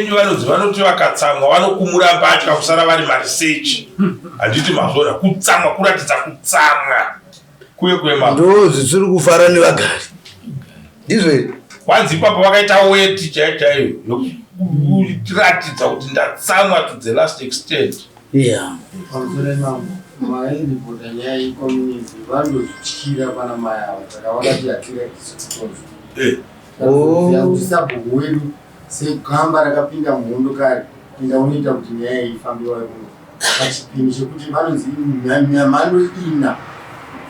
venyu vanonzi vanoti vakatsamwa vanokumura mbatya kusara vari marisechi. Handiti mazviona? Kutsamwa kuratidza kutsamwa kuye kwema. Ndo zvisiri kufara nevagari. Ndizvo here? Kwanzi ipapo vakaita weti chaiyo chaiyo yokuratidza kuti ndatsamwa to the last extent. Yeah. Pamusoro mambo, mairipota nyaya yecommunity vandozityira pana mai ava saka vakati hatira tisu Eh. Oh. kuti sabhuku wedu segamba rakapinda muhondo kare pinda unoita kuti nyaya iyi ifambiwa kuno pachipini chekuti vanonzi mhando ina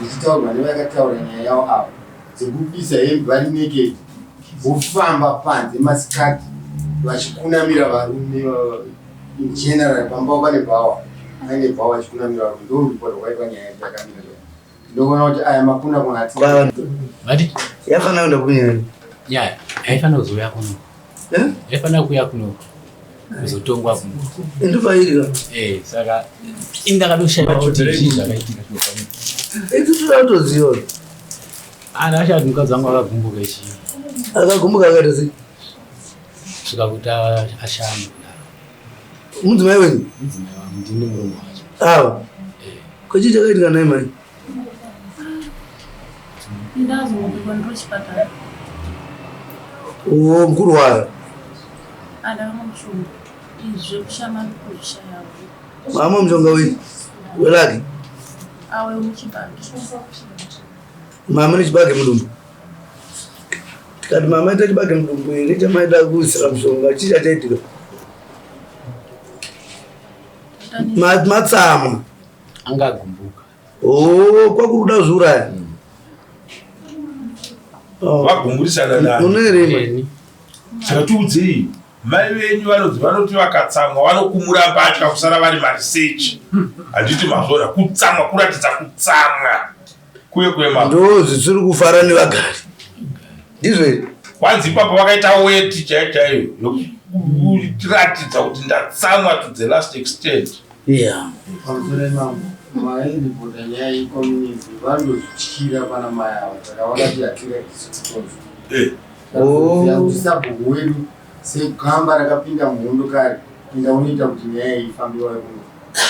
ichitaurwa nevakataura nyaya yavo ava dzekubisa hembe vari naked vofamba panze masikati vachikunamira varume in general pamba pane bhawa paine bhawa vachikunamira varume ndoripota kwaipa nyaya yakamira. Ndokuona kuti aya makuna kuna ati Vati Yafanira kuenda kunyaya. nyaya yaifanira kuzouya kuno. Eh? Yaifanira kuuya kuno kuzotongwa kuno. Ndopairi ka. Eh, saka ini ndakatoshaiwa kuti zvii zvakaitika. Isu toda kutoziva. Ana ashati mukadzi wangu akagumbuka ichi Akagumbuka akaita sei? kusvika kuti ashame kudaro. Mudzimai wenyu? Mudzimai wangu ndini murume wacho. Ava. Eh. Ko chii chakaitika naye mai? Ndazongobikwa ndiri kuchipatara. Oh, mukurwara. Andamwa mushonga. Izvi zvekushama ndikuzvishayawo. Mama mushonga wenyu? Welaki. Awe muchibage. Mama nechibage mudumbu. Tikati mama ita chibage mudumbu here chamaida kuisira mushonga chii chachaitika? Matsamwa. Anga agumbuka. Oh, kwakuri kuda kuzviuraya. Oh. Vagumburisana nani? Mune here mai? Ini Saka tiudzei, mai venyu vanonzi vanoti vakatsamwa vanokumura mbatya kusara vari marisechi. Handiti mazviona? Kutsamwa kuratidza kutsamwa kuye kwema. Ndo zvisiri kufara nevagari. Ndizvo here? Kwanzi ipapo vakaita weti chaiyo chaiyo yokuratidza kuti ndatsamwa to the last extent. Yeah. Pamusoro mambo, mairipota nyaya yecommunity vandozityira pana mai ava saka vakati hatira tisu Eh. Oh. kuti sabhuku wedu segamba rakapinda muhondo kare pinda unoita kuti nyaya iyi ifambiwa kuno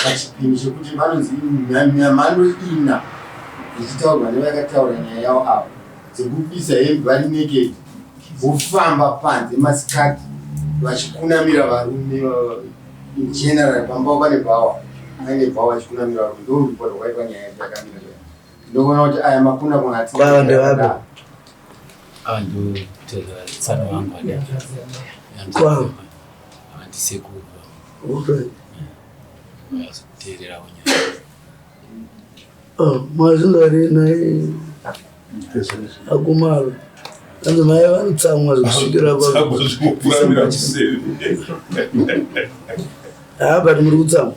pachipini chekuti vanonzi mhando ina ichitaurwa nevakataura nyaya yavo ava dzekubisa hembe vari naked vofamba panze masikati vachikunamira varume in general pamba pane bhawa paine bhawa vachikunamira varume ndoripota kwaipa nyaya yakamira. Ndokuona kuti aya makuna kuna ati Kwava ndevapi? ava ndotezvara tsano vangu Kwavo. ava ndisekuru Okay. vazoteererawo nyaya. Oh, mazingari naye akumalo. Anzi mai vanotsamwa zvekusvikira pa. Tsamwa zvekupuramira chiseve. Ah, but muri kutsamwa.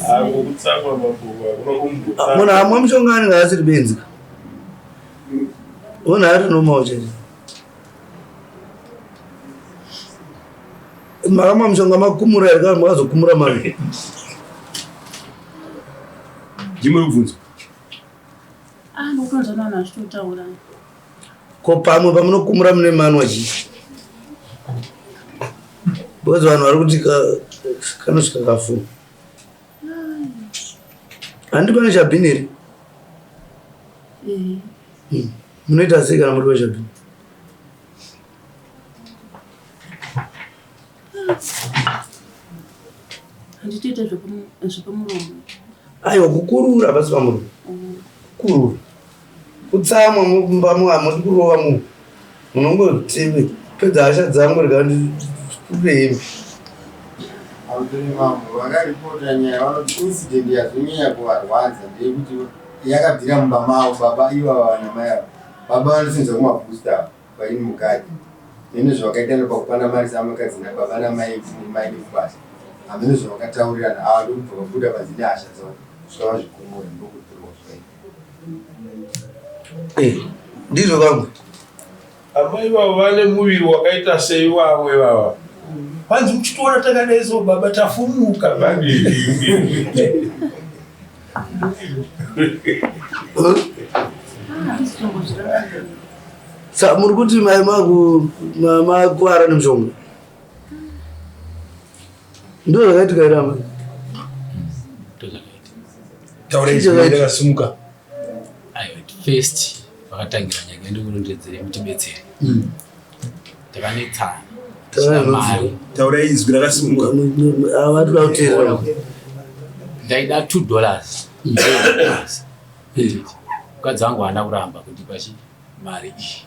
Ako kutsamwa mambo hakuna kumbotsama. Munhu amwa mushonga anenge asiri benzi. Munhu ari normal chete. Makamwa mushonga makumura here kana makazokumura mari? Ndimwe mubvunzo. Ah, ndokutonzwa vanhu vachitotaura. Ko pamwe pamunokumura mune manwa chii? Because vanhu vari kuti kanosvika kafu. Handi pane chabhini here? Eh. Munoita sei kana muri pachabhini? Handitoita zvepamuromo. Aiwa, kukurura pasi pamuromo. Kurura. Kutsamwa mumba hamudi kurova munhu. Munongoti pedza hasha dzangu rega ndikurure hembe. Pamusoro mambo, vakaripota nyaya vanoti incident yazonyanya kuvarwadza ndeyekuti yakabvira mumba mavo baba ivava namai ava. Baba vanosenza kumabooster vaini mukadzi. Nene zvavakaita nepakupana mari dzamukadzi nababa namai mai nekubasa. Hameno zvavakataurirana ava ndokubva vabuda panze nehasha dzavo kusvika vazvikumura ndokutorwa zvakaita. Eh, ndizvo vamwe. Amai vavo vane muviri wakaita sei wavo ivava? Kwanzi muchitiona takadai so baba tafumuka vani. Ah, handisi kutombozvirangarira. Sa muri kuti mai maku makuara nemushonga. Ndizvo zvakaitika here amai? Taura izwi rakasimuka. Aiwa, first vakatangira nyaya ndikurondedzere mutibetsere. Takanetsana. Mari. Taura izwi rakasimuka. Havadi kuteerera. Ndaida 2 dollars. Mukadzi wangu haana kuramba kuti pachi mari iyi.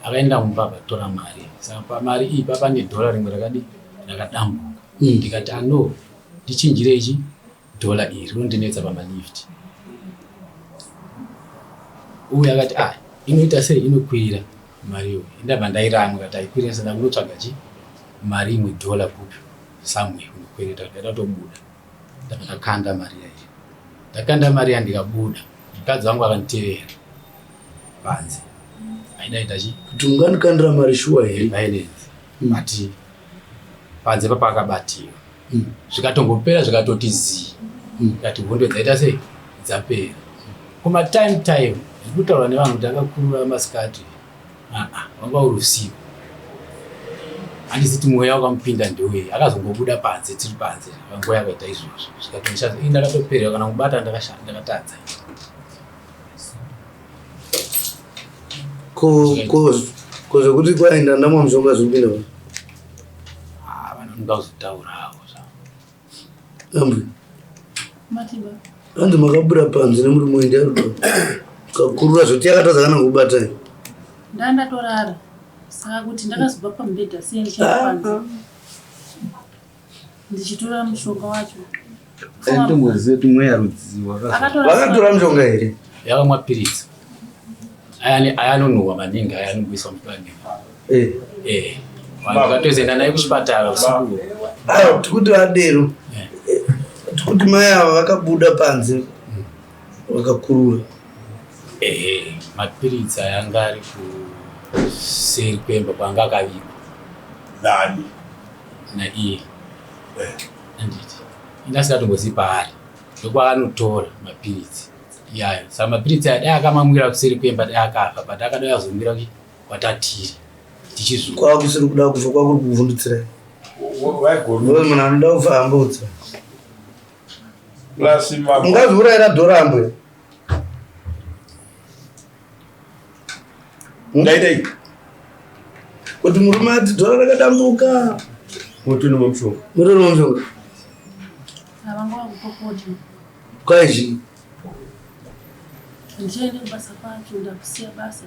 Akaenda kumba akatora mari. Saka pamari iyi papa nedhora rimwe rakadi rakadambuka. Ndikati ano ndichinjire ichi dhola iri rinondinetsa pamalift. Uyu akati ah inoita sei inokwira mari iyoyo. Ndabva ndairamwa kati haikwire saka ndakunotsvaga chi mari imwe dhola kupi somewhere kunokwereta ndaida kutobuda. Ndabva ndakanda mari iya. Ndakanda mari iya ndikabuda. Mukadzi wangu akanditevera panze. Aida ita chi Kuti ungandikandira mari shuwa here? violence. But panze papa akabatiwa. Zvikatongopera zvikatoti zii. Kati hondo dzaita sei dzapera. Kuma time time zvikutaurwa nevanhu kuti akakurura masikati. Ah ah, wanga uri usiku. Handisi mweya wakamupinda ndewei akazongobuda panze tiri panze nguva yakaita izvozvo zvikatonisha ini ndakatoperera kana kubata ndakatadza. Ko ko ko zvekuti kwaenda ndamwa mushonga zvopinda pa. Ah, vanhu vanoda kuzotaurawo zvavo. Ambuya. Matiba. Hanzi makabuda panze nemurume wenyu arudo. Kakurura zvoti yakatadza kana kubata. Ndandatorara. Saka kuti ndakazobva pamubhedha sei ndichienda panze. Ndichitora mushonga wacho. Andingoziva kuti mweya rudzii Vakatora mushonga here? Yakamwa piritsi. Aya aya anonhuhwa maningi aya anongoiswa mupani. Eh. Eh. Vanhu vakatozoenda naye kuchipatara usiku. Ayo tikuti vadero. Tikuti mai ava vakabuda panze vakakurura. Ehe, mapiritsi aya anga ari kuseri kwemba kwanga akavigwa. Nani? Naiye. Handiti. Ini asikatombozivi paari. Ndokwaanotora mapiritsi iyayo. Saka mapiritsi aya dai akamamwira kuseri kwemba dai akafa but akadai azomwira kwatatiri tichizviona. Kwakusiri kuda kufa kwakuri kuvhundutsira. Vaigona. Munhu anoda kufa amboudza. Plus Ungazviurayira dhora ambuya. Ndaidai. Kuti murume ati dhora rakadambuka. Motonwa mushonga. Motonwa mushonga. Havanga vakupopota. Kwaizvi. Ndichaenda kubasa kwacho ndakusiya basa.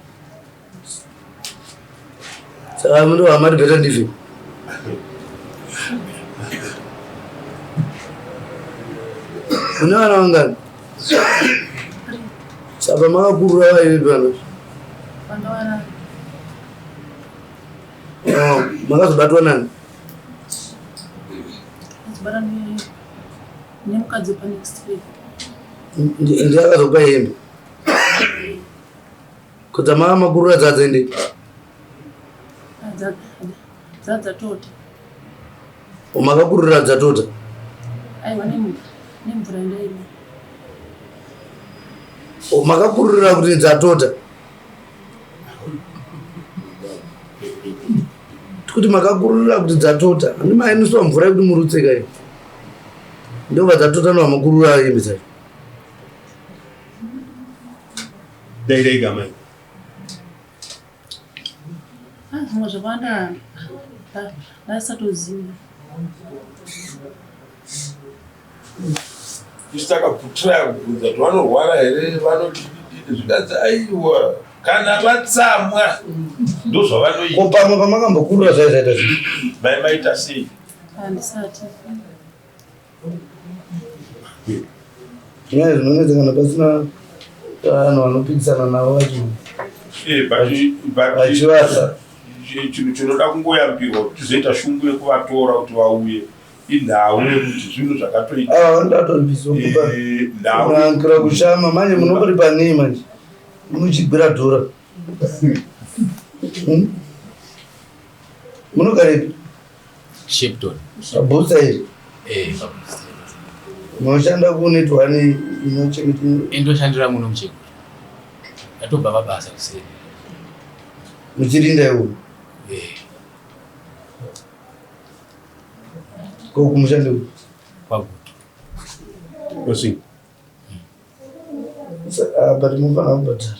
Saka mundo hamari better ndife. Mune vana vangani? Saka makakurura vaive pano. Vanga varara. Oh, makazobatwa nani? Ndazobata nemukadzi wepanext week. Ndiye akazokupa hembe. Kudza mava makurura dzadza ende. Dzadzatota. Makakurura dzatota. Aiwa nemvura ndaimwa. Makakurura kuti dzatota. Kuti makakurura kuti dzatota. Handi mainiswa mvura yekuti murutse kai. Ndobva dzatota ndobva makurura hembe dzacho. Ndaidai gamai. Ah, zvimwe zvakawanda ndasatoziva. Isu takaputiraya kubvunza kuti vanorwara here vanodididi zvikanzi aiwa kana vatsamwa ndozvavanoita. Ko pamwe pamakambokurura zvai zvaita zvii? Mai maita sei? Handisati. Nyaya zvinonetsa kana pasina vanhu vanopikisana navo vacho. Vachivasa. Chinhu chinoda kungoyambirwa kuti tizoita shungu yekuvatora kuti vauye inhau yekuti zvinhu zvakatoita. Ava vanoda kutoribviswa kupa. Kunankira kushama manje munongori panei manje. Muchigwira dhora. Munogarepi? Shepton. Pabooster iri? Eh, pabooster. Munoshanda kuNetOne inochengeta Indoshandira muno muChegutu. Ndatobva pabasa kuseni. Muchirinda iwo. Eh. Ko kumusha ndiko. Kwagutu. Masvingo. Ah, but mufanira kubhadhara.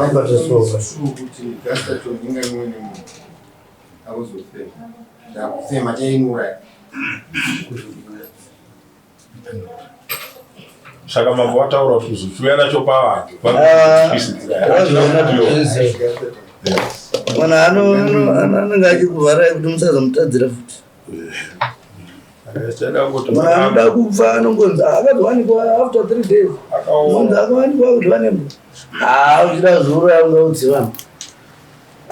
Apa sova. Kuti gastaton inganwe nemunhu akuzofema ndakufema chainouraya. Saka mambo vataura kuti kuzochiuya nacho pavanhu. Ah, Mwana anenge achikuvharai kuti musazomutadzira futi. Mwana anoda kufa anongonzi akazowanikwa after 3 days. Munhu akawanikwa kuti vane haa uchida zviuraya ungaudzi vanhu.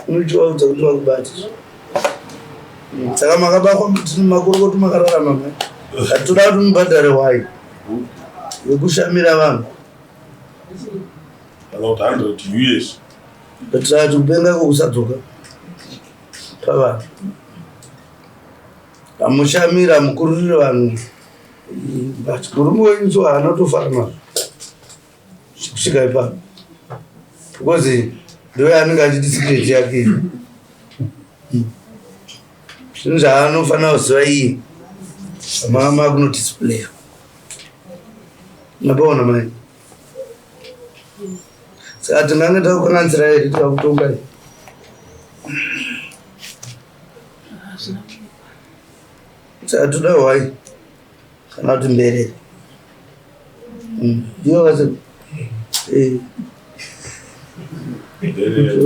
Unochivaudza kuti vakubate. Saka makabakwa makorokoti makararama mai. Hatoda kuti mubhadhare hwai yekushamira vanhu. Kana kuti 100 US. Kuitira kuti kupenga kwokusadzoka pavanhu. Hamushamira hamukururire vanhu. But murume wenyu so haana kutofara nazvo kusvika ipapo because ndoye anenge achiti secret yake iyi. Zvinhu zvaanofanira kuziva iye mama kunodisplaya. Mapaona mai? Saka tingange takukanganisira here tikakutonga iyi? Hazvina. Saka toda hwai kana kuti mberere. Ndiyo kase eh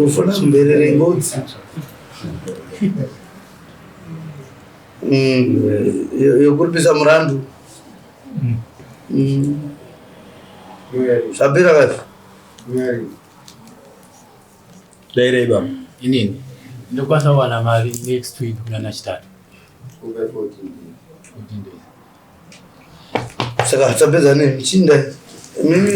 ufuna mberere ngodzi. Yokuripisa murandu. Zvapera kazi. Dairai baba. Inini ndokwanisa kuwana mari next week kuna Chitatu. 14 days. Saka tapedza nemichinda. Mimi.